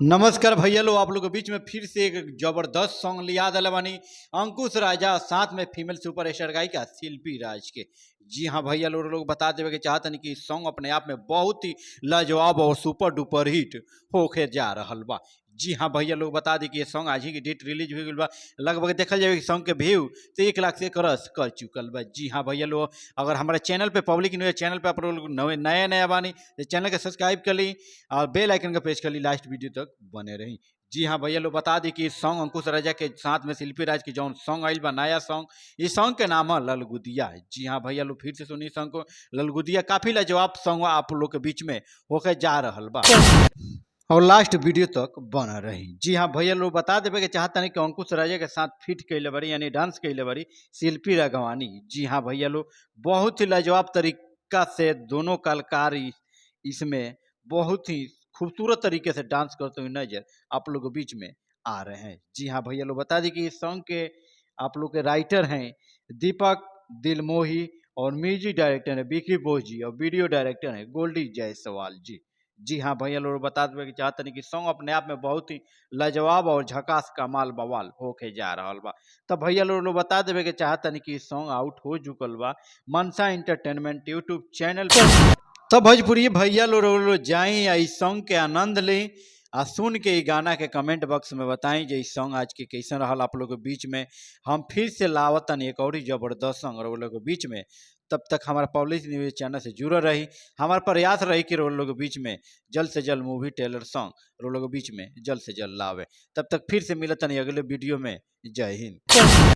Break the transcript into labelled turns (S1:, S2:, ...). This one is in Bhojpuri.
S1: नमस्कार भैया लोग, आप लोग के बीच में फिर से एक जबरदस्त सॉन्ग लिया दिल बानी अंकुश राजा, साथ में फीमेल सुपर स्टार गायिका शिल्पी राज के। जी हाँ भैया लोग, लोग बता देवे के चाहतनी कि सॉन्ग अपने आप में बहुत ही लाजवाब और सुपर डुपर हिट होके जा रहल बा। जी हाँ भैया लोग, बता दी कि ये सॉन्ग आज ही की डेट रिलीज हो गई बा। लगभग देखल जाए सॉन्ग के व्यू तो 1 लाख से क्रॉस कर चुकल बा। जी हाँ भैया लोग, अगर हमारे चैनल पे पब्लिक न्यूज चैनल पे आप लोग नए नया नया बानी तो चैनल के सब्सक्राइब कर ली और बेल आइकन का प्रेस कर ली, लास्ट वीडियो तक बने रही। जी हाँ भैया लोग, बता दी कि सॉन्ग अंकुश राजा के साथ में शिल्पी राज की जौन सॉन्ग आइल बा, नया सॉन्ग, इस सॉन्ग के नाम है ललगुदिया। जी हाँ भैया लोग, फिर से सुनी सॉन्ग को, ललगुदिया। काफी लाजवाब सॉन्ग आप लोग के बीच में होके जा रहल बा और लास्ट वीडियो तक बना रही। जी हाँ भैया लोग, बता देवे के चाहता नहीं कि अंकुश राजा के साथ फिट कैले बड़ी, यानी डांस कैले बड़ी शिल्पी राघवानी। जी हाँ भैया लोग, बहुत ही लाजवाब तरीका से दोनों कलाकार इसमें बहुत ही खूबसूरत तरीके से डांस करते हुए नजर आप लोग के बीच में आ रहे हैं। जी हाँ भैया लोग, बता दी कि इस सॉन्ग के आप लोग के राइटर हैं दीपक दिलमोही और म्यूजिक डायरेक्टर हैं विकी बोस जी और वीडियो डायरेक्टर हैं गोल्डी जायसवाल जी। जी हाँ भैया लोग, बता देवे कि चाहते नहीं कि सॉन्ग अपने आप में बहुत ही लाजवाब और झकास कमाल बवाल होके जा रहल बा। तब भैया लोग बता देवे के चाहते नहीं कि सॉन्ग आउट हो चुकल बा मनसा एंटरटेनमेंट यूट्यूब चैनल पर। तब भोजपुरी भैया लोग जाई आ इस सॉन्ग के आनंद ली आ सुन के ई गाना के कमेंट बॉक्स में बताई जे ई सॉन्ग आज के कैसन रहल। आप लोग के बीच में हम फिर से लावतन एक और ही जबरदस्त सॉन्ग और लोग के बीच में। तब तक हमारा पब्लिक न्यूज चैनल से जुड़ल रही। हमारा प्रयास रही कि रोल लोग के बीच में जल्द से जल्द मूवी ट्रेलर सॉन्ग रोल लोग के बीच में जल्द से जल्द लावे। तब तक फिर से मिलत अगले वीडियो में। जय हिंद।